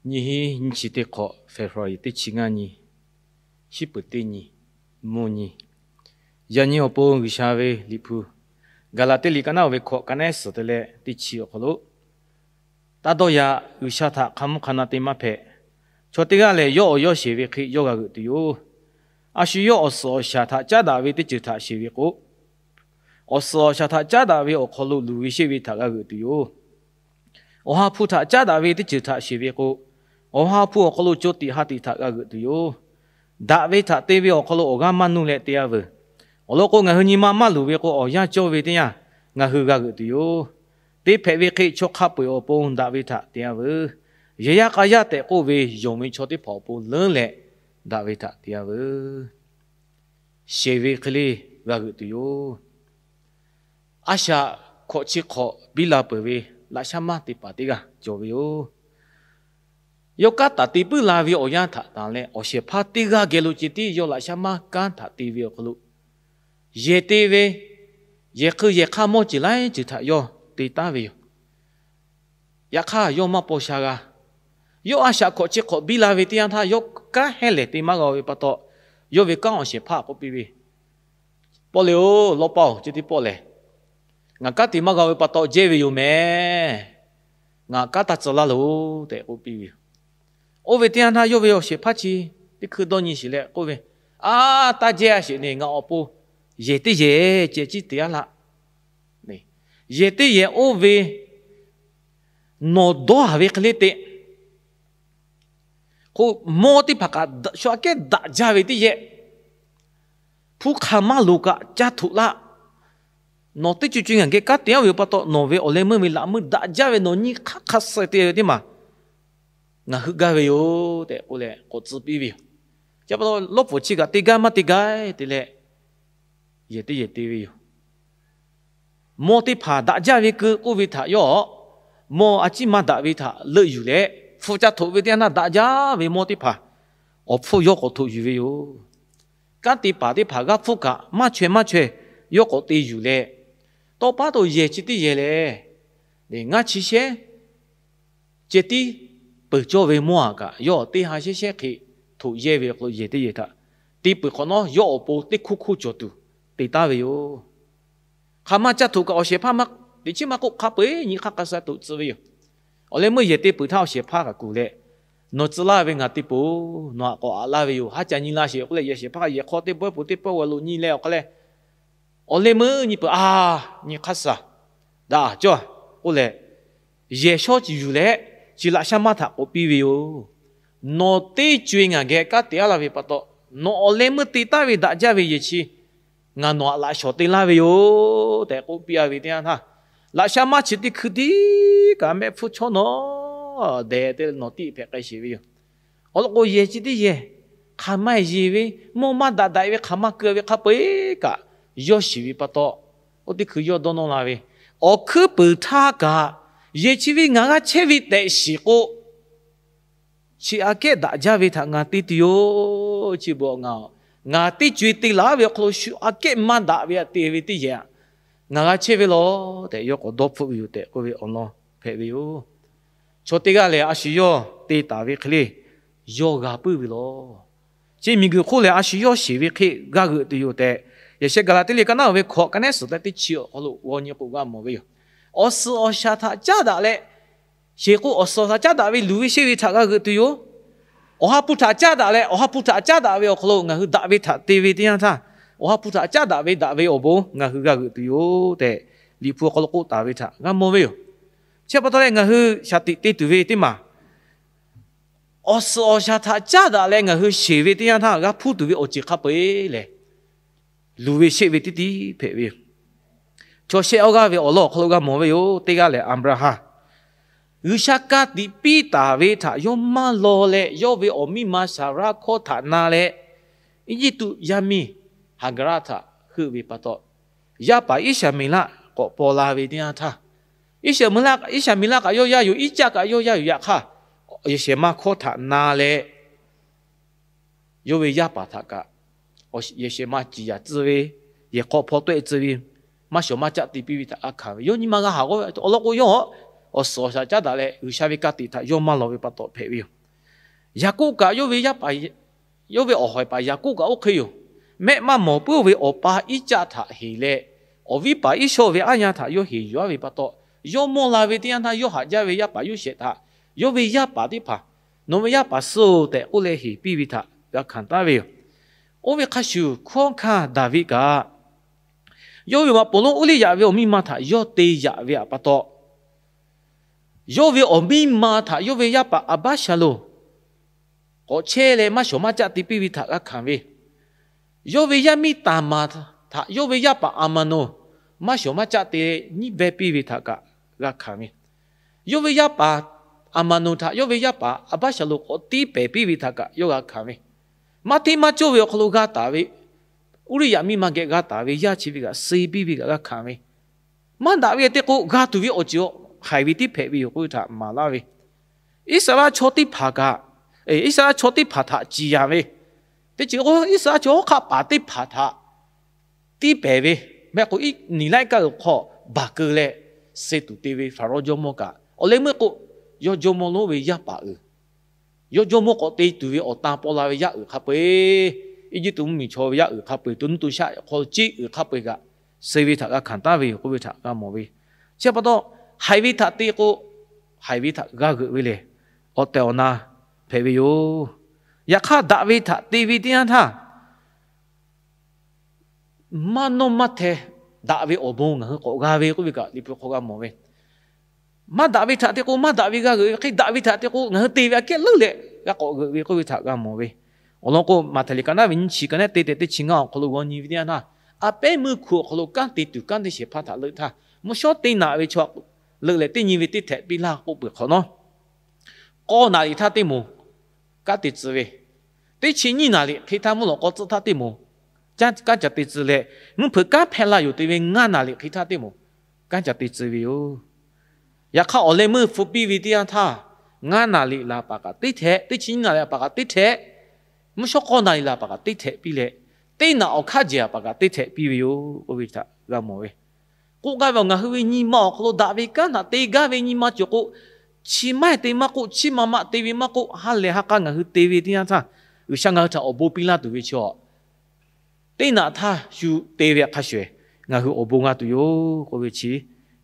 Nyiˇ hinˉ nyiˇ chi teˇ hk'awꞈ, February teˇ chi ngaˇ nyi, shiˉ peuˍ teˇ nyi, mvuhˇ nyi. Yaꞈ nyi awˬ pon G'uiˬsha ve Liꞈ hpu, Gaˍlaˍtiˆ liꞈ ka naˉ oˇ ve hkawꞈ ka nehˉ suhˍ te leh teˇ chi awˬ hk'aw lo, taˇ dawˇ yaꞈ. G'uiˬsha htaꞈ hk'a mvuhˇ hk'a na te maˇ hpehꞈ. Chaw teˇ g'aˇ lehˬ, yawˇ awˬ yawˇ sheˍ ve hk'e yawˇ g'a g'euꞈ tuˬ yoˬ. A shu yawˇ awˬ suhˍ awˬ shaˍ htaꞈ caˉ daꞈ ve teˇ ceuˬ htaꞈ sheˍ ve k'o, awˬ suhˍ awˬ shaˍ htaꞈ caˉ daꞈ ve awˬ hk'aw lo luˬ ve sheˆ ve htaꞈ g'a g'euꞈ tuˬ yoˬ. Awˬ ha hpu htaꞈ caˉ daꞈ ve teˇ ceuˬ htaꞈ sheˍ ve k'o, awˬ ha hpu awˬ hk'aw lo co tiꞈ ha tiꞈ htaꞈ g'a g'euꞈ tuˬ yoˬ. Daꞈ ve htaꞈ te ve awˬ hk'aw lo awˬ g'aˇ maˇ nuˇ leh te-a veuˬ. Awˬ lawn k'o, ngaˬ hui nyi ma maˇ luˬ ve k'o, awˬ yanˇ cawˇ ve teˇ yanˇ ngaˬ hui g'a g'euꞈ tuˬ yoˬ. Te hpehꞈ ve hk'e chaw hk'a peu-eˬ awˬ pon daꞈ ve htaꞈ te-a veuˬ. Yehˬ yaˇ k'a yaˇ tehꞈ k'oˆ ve yonˍ ve chaw teˇ hpaˍ awˬ pon leuˉ leh daꞈ ve htaꞈ te-a veuˬ. Sheˍ ve hk'e le g'a g'euꞈ tuˬ yoˬ. A shaꞈ hkawꞈ chi hk'awꞈ biˇ la peuˬ ve laꞈ shaˉ maˇ te paˍ teˇ g'aˇ cawˬ ve yoˬ. Yawˇ kanˉ taˍ te puiˉ la ve awˬ yanˇ htaꞈ tanˬ leh, awˬ shehˍ hpaˇ teˇ g'aˇ geh lo ceh tiˉ yawˇ laꞈ shaˉ maˇ kanˉ htaꞈ te ve awˬ hk'aw lo, yehˬ te ve, yehˬ hk'eun yehˬ hk'aˇ mawˇ ceuˬ laiˉ ceuˬ htaꞈ yawˇ te taˉ ve yoˬ. Yaꞈ hk'aˇ, yawˇ maˇ paw sha g'a. Yawˇ a shaꞈ hkawꞈ chi hk'awꞈ biˇ la ve teˇ yanˇ htaˇ, yawˇ kanˉ hehnˇ lehˬ te maˇ g'a ve pa taw, yawˇ ve kanˉ awˬ shehˍ hpaˇ k'oˆ piˇ ve, Pawˆ le-oˬ, lawˇ paˇ-oˬ, ceh tiˉ pawˆ lehˬ, ngaˬ kanˉ te maˇ g'a ve pa taw jehˇ ve yoˬ mehˍ. Ngaˬ kanˉ taˇ tcuh laˇ loˬ tehꞈ k'oˆ piˇ ve yoˬ. Oˇ ve teˇ yanˇ htaˇ yawˇ ve awˬ shehˍ hpaˇ chi teˇ hkui dawˇ nyi sheˍ leh k'oˆ ve, A, taˇ jehˇ-a sheˍ neˬ, ngaˬ awˬ pon yehˬ teˇ yehˬ ceh ciˉ te-a laˇ. Yehˬ teˇ yehˬ oˇ ve nawˬ dawˇ haˍ ve hk'e le te. K'o, mawˇ teˇ hpaˍ kaꞈ shu aꞈ kehˉ daꞈ jaˇ ve teˇ yehˬ, hpu hk'aˬ maˇ loˍ kaꞈ caˇ htoꞈ laˇ. Nawˬ teˇ co co ngaˬ geh kanˉ te-a ve pa taw, nawˬ ve awˬ leh meuˇ ve laꞈ meuˇ daꞈ jaˇ ve nawˬ nyi hk'aˇ hk'a suh te ve teˇ maˬ ngaˬ hui gaˇ ve yoˬ tehꞈ k'oˆ leh k'awꞈ tcuh piˇ ve yoˬ. Chi pa taw, lawˇ pfuhˍ chi kaꞈ te gaˇ maˇ te gaˇ te leh, yehˬ teˇ yehˬ te ve yoˬ. Mawˇ teˇ hpaˍ daꞈ jaˇ ve keu k'oˆ ve htaꞈ yawˇ, mawˇ a ciˉ maˇ daꞈ ve htaꞈ leuˆ yuˬ leh, hpu ca htoꞈ ve teˇ yanˇ htaˇ daꞈ jaˇ ve mawˇ teˇ hpaˍ awˬ hpfuhˇ yawˇ k'awꞈ htoꞈ yuˬ ve yoˬ. Kanˉ te paˍ teˇ hpaˍ g'aˇ hpfuhˇ kaꞈ maˇ chaweh maˇ chaweh yawˇ k'awꞈ te yuˬ leh, tawˇ paˉ to yehˬ chi teˇ yehˬ lehˬ, ngaˇ chi shehˉ ceh tiˉ peuˬ cawˇ ve mawˇ-aˬ kaꞈ, yawˇ teˇ ha shehˉ shehˉ hk'e htoꞈ yehˇ ve awˬ hk'aw lo yehˬ teˇ yehˬ htaꞈ te peuˬ hk'awꞈ nawˉ, yawˇ awˬ pon teˇ hkuˇ hkuˇ cawˬ tuˬ te taˍ ve yoˬ. Hk'aˬ ma caˇ htoꞈ kaꞈ awˬ shehˍ hpaˇ maˇ teꞈ chiˉ maˇ k'oˆ, hk'a peu-eˬ nyi hk'aˇ hk'a suh htoꞈ tcuh ve yoˬ. Awˬ leh meuˇ yehˬ te peuˬ htaˇ awˬ shehˍ hpaˇ kaꞈ kuˬ leh, Nawˬ tcuh laˇ ve ngaˬ te peuˬ, nawˬ aꞈ k'awꞈ aꞈ laˇ ve yoˬ. Haˉ ca nyi la sheˍ k'oˆ leh, yehˬ shehˍ hpaˇ yehˬ hk'aw teˇ pawehˇ peuˬ teˇ pawehˇ g'aw lo nyi leh awˬ hk'a leh, awˬ leh meuˇ nyi peuˬ, A, nyi hk'aˇ suh daꞈ cawˇ k'oˆ leh, yehˬ shawˉ ciˬ yuˬ leh, chi laꞈ shaˉ maˇ htaꞈ k'oꞈ piˇ ve yoˬ. Nawˬ teˇ co-e ngaˬ geh kanˉ te-a laˇ ve pa taw, nawˬ awˬ leh meuˇ te taˍ ve daꞈ jaˇ ve yehˬ chi ngaˬ nawˬ aꞈ laꞈ shawˍ te laˇ ve yoˬ tehꞈ k'oˆ piˇ-a ve teˇ yanˇ htaˇ, laꞈ shaˉ maˇ chi teˇ hkui tiˉ kaꞈ mehˆ hpfuhˇ chawˇ nawˉ dehꞈ te nawˬ tiˉ hpehꞈ k'ai sheˍ ve yoˬ. Awˬ lawn k'o, yehˬ chi teˇ yehˬ hk'aˬ ma yeˬ ve, mawˇ maˇ daꞈ daꞈ ve, hk'aˬ ma keu ve hk'a peu-eˬ kaꞈ yawˇ shiˍ ve pa taw, oˇ teˇ hkui yawˇ dawˇ nawˇ la ve, awˬ hkuiˉ puiˍ htaˇ kaꞈ yehˬ chi ve ngaˬ g'a chehˇ ve tehꞈ shiˍ k'o, chi aꞈ kehˉ daꞈ jaˇ ve htaꞈ ngaˬ te tuˬ yoˬ. Chi beuꞈ ngaˬ, ngaˬ teˇ co-e te laˬ ve awˬ hk'aw lo shu aꞈ kehˉ maˇ daꞈ ve htaꞈ te ve teˇ yehˬ ngaˬ g'a chehˇ ve lawˬ tehꞈ, yawˇ k'awꞈ dawˇ hpfuhˆ ve yoˬ tehꞈ k'oˆ ve awˬ lawn hpehꞈ ve yoˬ. Chaw teˇ g'aˇ lehˬ, a shu yawˇ te taˍ ve hk'e le yawˇ g'a puiˉ ve lawˬ. Chi miˬguiˬ hk'oˆ lehˬ, a shu yawˇ sheˍ ve hk'e g'a g'euꞈ tuˬ yoˬ tehꞈ, yaꞈ sheh Gaˍlaˍtiˆ liꞈ ka naˉ oˇ ve hkawꞈ ka nehˉ suhˍ tehꞈ teˇ chi awˬ hk'aw lo g'aw nyi k'o g'a mawˬ ve yoˬ. Awˬ suhˍ awˬ shaˍ htaꞈ caˉ daꞈ leh, sheˍ k'o awˬ suhˍ htaꞈ caˉ daꞈ ve luˬ ve sheˆ ve htaꞈ g'a g'euꞈ tuˬ yoˬ. Awˬ ha hpu htaꞈ caˉ daꞈ leh, awˬ ha hpu htaꞈ caˉ daꞈ ve awˬ hk'aw lo ngaˬ hui daꞈ ve htaꞈ te ve teˇ yanˇ htaˇ, awˬ ha hpu htaꞈ caˉ daꞈ ve daꞈ ve awˬ bon ngaˬ hui g'a g'euꞈ tuˬ yoˬ tehꞈ, Liꞈ hpu awˬ hk'aw lo k'oˆ taˍ ve htaꞈ g'a mawˬ ve yoˬ. Chi pa taw leh ngaˬ hui shaˍ tiꞈ te tuˬ ve teˇ maˬ, awˬ suhˍ awˬ shaˍ htaꞈ caˉ daꞈ leh ngaˬ hui sheˍ ve teˇ yanˇ htaˇ g'a hpuˇ tuˬ ve awˬ ceuˬ hk'a peu-eˬ lehˬ, luˬ ve sheˆ ve teˇ tiˉ hpehꞈ ve yoˬ. Chaw shehˆ awˇ g'aˇ ve awˬ lawn awˬ hk'aw lo g'a mawˬ ve yoˬ. Teˇ g'aˇ lehˬ Aˍbraˍhanˍ, G'uiˬsha ka tiꞈ piˇ taˍ ve htaꞈ yawˇ maˇ law leh, yawˇ ve awˬ miˇ ma Saˍraˇ hkawˇ htaꞈ na leh, Eˇjiˇtuꞈ yaˇ miˇ Haˍgaˍraˆ htaꞈ heuˆ ve pa taw, yaˇ paˍ Iˉsaˍmeˍlaˆ k'awꞈ paw la ve teˇ yanˇ htaˇ, Iˉsaˍmeˍlaˆ, Iˉsaˍmeˍlaˆ kaꞈ yawˇ yaˇ yoˬ, Iˉcaˆ kaꞈ yawˇ yaˇ yoˬ. Yaꞈ hk'aˇ, yehˬ shehˍ ma hkawˇ htaꞈ na leh, yawˇ ve yaˇ paˍ htaꞈ kaꞈ, yehˬ shehˍ ma ciˍ yanˍ tcuh ve, yehˬ hk'aw hpaw tawˆ-e tcuh ve, maˇ shawˍ maˇ caˆ te piˇ ve htaꞈ a hkanˍ ve, yawˇ nyi ma g'a haˍ g'awˇ ve awˬ lawn k'o, yawˇ awˬ suhˍ awˬ shaˍ caˉ daꞈ leh G'uiˬsha ve ka tiꞈ htaꞈ yawˇ maˇ lawˬ ve pa taw hpehꞈ ve yoˬ. Yaˍkoˆ kaꞈ yawˇ ve yaˇ paˍ, yawˇ ve awˬ hawehˍ paˍ Yaˍkoˆ kaꞈ oˇ hk'e yoˬ. Mehˆ maˇ mawˬ puiˉ ve awˬ pa Iˉcaˆ htaꞈ heˍ leh, awˬ viˉ paˍ Iˉsawˇ ve aˉ yaˇ htaꞈ yawˇ heˍ yuˬ-a ve pa taw, yawˇ mawˇ la ve teˇ yanˇ htaˇ yawˇ haꞈ jaˇ ve yaˇ paˍ Yoˇsehꞈ htaꞈ yawˇ ve yaˇ paˍ teˇ hpaˍ, nawˬ ve yaˇ paˍ suh-oˬ tehꞈ k'oˆ leh heˍ piˇ ve htaꞈ g'a hkanˍ taˉ ve yoˬ. Oˇ ve hk'a shuˍ hkawˉ hkanˇ Daˍviˆ kaꞈ yawˇ ve maꞈ poˍ lonˉ Uˇriˆyaꞈ ve awˬ miˇ ma htaꞈ yawˇ te yaꞈ ve pa taw, yawˇ ve awˬ miˇ ma htaꞈ yawˇ ve yaˇ paˍ Aˍbaˇshaˍlonˍ k'awꞈ chehˇ leh maˇ shawˍ maˇ caˆ te piˇ ve htaꞈ g'a hkanˍ ve, yawˇ ve yaˇ miˇ Taˍmaˍ htaꞈ yawˇ ve yaˇ paˍ Aˍmaˍnoˍ maˇ shawˍ maˇ caˆ te nyiˉ beh piˇ ve htaꞈ kaꞈ g'a hkanˍ ve, yawˇ ve yaˇ paˍ Aˍmaˍnoˍ htaꞈ yawˇ ve yaˇ paˍ Aˍbaˇshaˍlonˍ k'awꞈ tiˉ pehˍ piˇ ve htaꞈ kaꞈ yawˇ g'a hkanˍ ve, maˇ hteˇ maˇ cawˇ ve awˬ hk'aw lo g'a taˍ ve, Uˇriˆyaꞈ miˇ ma geh g'a taˍ ve yaˇ chi ve kaꞈ suh piˇ ve kaꞈ g'a hkanˍ ve, maˇ daꞈ ve teˇ k'o g'a tuˬ ve awˬ ceuˬ haiˬ ve tiˉ hpehꞈ ve yoˬ k'oˆ ve htaꞈ maˍ laˇ ve, Iˉsaˍreˍlaˆ chaw teˇ hpaˍ kaꞈ, Iˉsaˍreˍlaˆ chaw teˇ hpaˍ htaꞈ ciˍ yanˍ ve, teˇ ceuˬ k'o Iˉsaˍreˍlaˆ chaw hawˉ hk'aˆ paˍ teˇ hpaˍ htaꞈ tiˉ pehˍ ve, mehˆ k'o iˉ niˬ laiˉ kaˆ uiˍ hk'aw baˬ keu leh suh tuˬ te ve Hpaˍrawˇ jawˇmawˇ kaꞈ, awˬ leh meuˇ k'o yawˇ jawˇmawˇ lonˉ ve yaˇ paˍ uiˍ, yawˇ jawˇmawˇ k'awꞈ te tuˬ ve awˬ tan paw la ve yaˇ uiˍ hk'a peu-eˬ, Eˇjiˇtuꞈ mvuhˇmiˬ chaw ve yaˇ uiˍ hk'a peu-eˬ, to nuˇ to shaˆ hk'aw lo ceˇ uiˍ hk'a peu-eˬ kaꞈ suh ve htaꞈ g'a hkanˍ taˉ ve yoˬ k'oˆ ve htaꞈ g'a mawˬ ve. Chi pa taw, haiˬ ve htaꞈ te k'o, haiˬ ve htaꞈ g'a g'euꞈ ve lehˬ, awˬ tehˬ awˬ na hpehꞈ ve yoˬ. Yaꞈ hk'aˇ, daꞈ ve htaꞈ te ve teˇ yanˇ htaˇ, maˇ nawˇ maˇ hteh daꞈ ve awˬ bon ngaˬ hui k'awꞈ g'a ve k'oˆ ve kaꞈ Liꞈ hpu hk'aw g'a mawˬ ve. Maˇ daꞈ ve htaꞈ te k'o maˇ daꞈ ve g'a g'euꞈ ve hk'e, daꞈ ve htaꞈ te k'o ngaˬ hui te ve aꞈ kehˉ leuˉ leh g'a k'awꞈ g'euꞈ ve k'oˆ ve htaꞈ g'a mawˬ ve. Awˬ lawn k'o, Maꞈhtehˍ liꞈ ka naˉ ve nyiˇ chi ka naˉ te tehꞈ teˇ chi ngaˇ awˬ hk'aw lo g'aw nyi ve teˇ yanˇ htaˇ, a pehˉ meuˇ hkui awˬ hk'aw lo kanˉ te tuˬ kanˉ te shehˍ hpaˇ htaꞈ leuˆ htaˇ, mvuhˇ shawˉ teˇ naꞈ ve chaw leuˆ leh teˇ nyi ve teˇ htehꞈ piˇ laˇ k'oˆ peuˬ hk'awꞈ nawˉ, k'awˇ naˍ riˍ htaˇ teˇ moˍ kanˉ te tcuh ve, teˇ chi nyiˇ naˍ riˍ hk'e htaˇ mvuhˇ lawꞈ k'aw tcuhˆ htaˇ teˇ moˍ kanˉ ca te tcuh leh, mvuhˇ hpeuꞈ kanˉ hpehˇ la yoˬ te ve ngaˇ naˍ riˍ hk'e htaˇ teˇ moˍ kanˉ ca te tcuh ve yoˬ. Yaꞈ hk'aˇ, awˬ leh meuˇ hpu piˇ ve teˇ yanˇ htaˇ, ngaˇ naˍ riˍ laˬ paˍ kaꞈ teˇ htehꞈ, teˇ chi nyiˇ naˍ riˍ laˬ paˍ kaꞈ teˇ htehꞈ, mvuhˇ shawˉ k'awˇ naˍ riˍ laˬ paˍ kaꞈ teˇ htehꞈ piˇ leh, teˇ naꞈ awˬ hk'aˇ jehˬ paˍ kaꞈ teˇ htehꞈ piˇ ve yoˬ k'oˆ ve htaꞈ g'a mawˬ ve. K'oˆ gaˇ ve awˬ, ngaˬ hui ve nyi ma awˬ hk'aw lo daꞈ ve kanˉ htaꞈ te gaˇ ve nyi ma cawˬ k'o, chi maˇ te maˇ k'oˆ, chiˇ ma maˇ te ve maˇ k'oˆ, ha lehˬ ha k'a ngaˬ hui te ve teˇ yanˇ htaˇ, G'uiˬsha ngaˬ hui htaꞈ awˬ bon piˇ laˇ tuˬ ve chaw teˇ naꞈ htaˇ shu te ve hk'a shuˍ eˬ ngaˬ hui awˬ bon g'a tuˬ yoˬ k'oˆ ve chi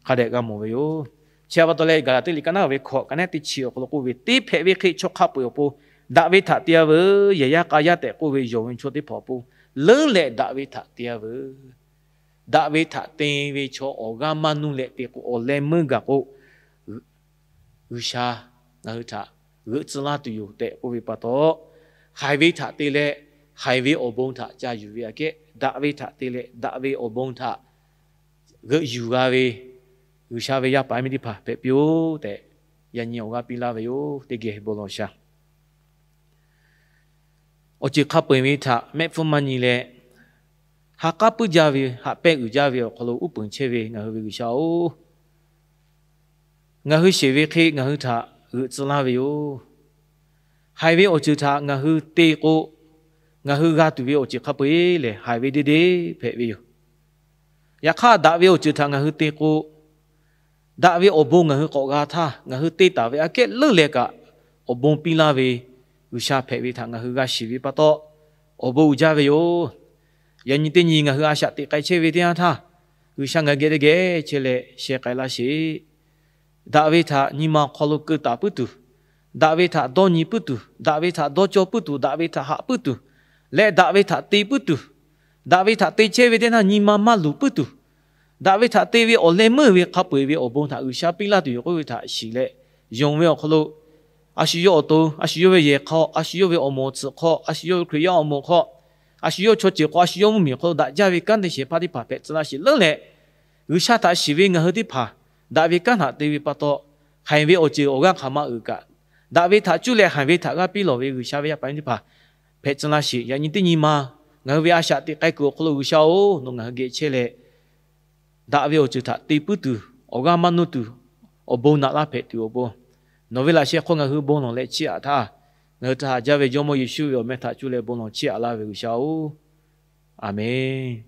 hk'a dehꞈ g'a mawˬ ve yoˬ. Chi pa taw leh, Gaˍlaˍtiˆ liꞈ ka naˉ ve hkawꞈ ka naˉ teˇ chi awˬ hk'aw lo k'oˆ ve, Teˇ hpehꞈ ve hk'e chaw hk'a peu-eˬ awˬ pon daꞈ ve htaꞈ te-a veuˬ. Yehˬ yaˇ k'a yaˇ tehꞈ k'oˆ ve yonˍ ve chaw teˇ hpaˍ awˬ pon leuˉ leh daꞈ ve htaꞈ te-a veuˬ. Daꞈ ve htaꞈ te ve chaw awˬ g'aˇ maˇ nuˇ leh te k'o, awˬ leh meuˇ gaˬ k'o, G'uiˬsha ngaˬ hui htaꞈ g'euꞈ tcuh laˇ tuˬ yoˬ tehꞈ k'oˆ ve pa taw, haiˬ ve htaꞈ te leh haiˬ ve awˬ bon htaꞈ ca yuˬ ve aꞈ kehˉ, daꞈ ve htaꞈ te leh daꞈ ve awˬ bon htaꞈ g'euꞈ yuˬ g'a ve G'uiˬsha ve yaˇ paˍ yaˇ miˇ teˇ hpaˍ hpehꞈ piˇ-oˆ tehꞈ, yaꞈ nyi awˬ g'aˇ piˇ laˇ ve yoˬ. Teˇ geh bon lawˬ sha. Awˬ ceuˬ hk'a peu-eˬ ve htaꞈ mehˆ hpfuhˇ maˇ nyi leh, ha k'aˉ puiˉ jaˇ ve, haꞈ pehnˇ uiˍ jaˇ ve awˬ hk'aw lo uˉ peunˍ chehˇ ve ngaˬ hui ve G'uiˬsha-oˬ, ngaˬ hui sheˍ ve hk'e ngaˬ hui htaꞈ g'euꞈ tcuh laˇ ve yoˬ. Haiˬ ve awˬ ceuˬ htaꞈ ngaˬ hui te k'o, ngaˬ hui g'a tuˬ ve awˬ ceuˬ hk'a peu-eˬ lehˬ, haiˬ ve deˇ deˇ hpehꞈ ve yoˬ. Yaꞈ hk'aˇ, daꞈ ve awˬ ceuˬ htaꞈ ngaˬ hui te k'o, daꞈ ve awˬ bon ngaˬ hui k'awꞈ g'a htaˇ, ngaˬ hui te taˍ ve aꞈ kehˉ leuˉ leh kaꞈ, awˬ bon piˇ laˇ ve G'uiˬsha hpehꞈ ve htaꞈ ngaˬ hui g'a shiˍ ve pa taw, awˬ bon uiˍ jaˇ ve yoˬ. Yaꞈ nyi teˇ nyi ngaˬ hui a shaꞈ teꞈ k'ai chehˇ ve teˇ yanˇ htaˇ, G'uiˬsha ngaˬ hui geh teˇ geh chehˇ leh sheh k'ai laˇ sheˍ. Daꞈ ve htaꞈ nyi ma awˬ hk'aw lo keu taˍ puiˉ tuˬ, daꞈ ve htaꞈ dawˇ nyi puiˉ tuˬ, daꞈ ve htaꞈ dawˇ cawˇ puiˉ tuˬ, daꞈ ve htaꞈ haꞈ puiˉ tuˬ, leh daꞈ ve htaꞈ te puiˉ tuˬ, daꞈ ve htaꞈ te chehˇ ve teˇ yanˇ nyi ma maˇ luˬ puiˉ tuˬ, daꞈ ve htaꞈ te ve awˬ leh meuˇ ve hk'a peu-eˬ ve awˬ bon htaꞈ G'uiˬsha piˇ laˇ tuˬ yoˬ k'oˆ ve htaꞈ shiˍ leh, yonˍ ve awˬ hk'aw lo a shu yawˇ awˬ to, a shu yawˇ ve yehˬ hk'aw, a shu yawˇ ve awˬ moˍ awˬ tsuhꞈ hk'aw, a shu yawˇ ve Hkriꞈ yaˇ awˬ moˍ hk'aw, a shu yawˇ chaw ceuˬ hk'aw, a shu yawˇ mvuhˇmiˬ hk'aw lo daꞈ jaˇ ve kanˉ te shehˍ hpaˇ teˇ hpaˍ hpehꞈ tcuh laˇ sheˍ leuˉ leh, G'uiˬsha htaꞈ shiˍ ve ngaˬ hui teˇ hpaˍ daꞈ ve kanˉ htaꞈ te ve pa taw, haiˬ ve awˬ ceuˬ awˬ g'aˇ hk'aˬ ma uiˍ kaꞈ, daꞈ ve htaꞈ cuˇ leh haiˬ ve htaꞈ g'aˇ piˇ lawˬ ve G'uiˬsha ve yaˇ paˍ yaˇ miˇ teˇ hpaˍ hpehꞈ tcuh laˇ sheˍ. Yaꞈ nyi teˇ nyi ma ngaˬ hui ve a shaꞈ teꞈ k'ai kuiˬ awˬ hk'aw lo G'uiˬsha-oˬ, nawˬ ngaˬ hui geh chehˇ leh, daꞈ ve awˬ ceuˬ htaꞈ te puiˉ tuˬ, awˬ g'aˇ maˇ nuˇ tuˬ, awˬ bon naꞈ laˇ hpehꞈ tuˬ awˬ pon, nawˬ ve laꞈ sheh hk'aw ngaˬ hui bon lawˬ leh chiˇ aꞈ htaˇ, ngaˬ hui htaꞈ haꞈ jaˇ ve Jawˇmawˇ Yeˍsuˆ ve awˬ meh htaꞈ cuˇ leh bon lawˬ chiˇ aꞈ laˇ ve G'uiˬsha-oˬ, Aˍmenˍ.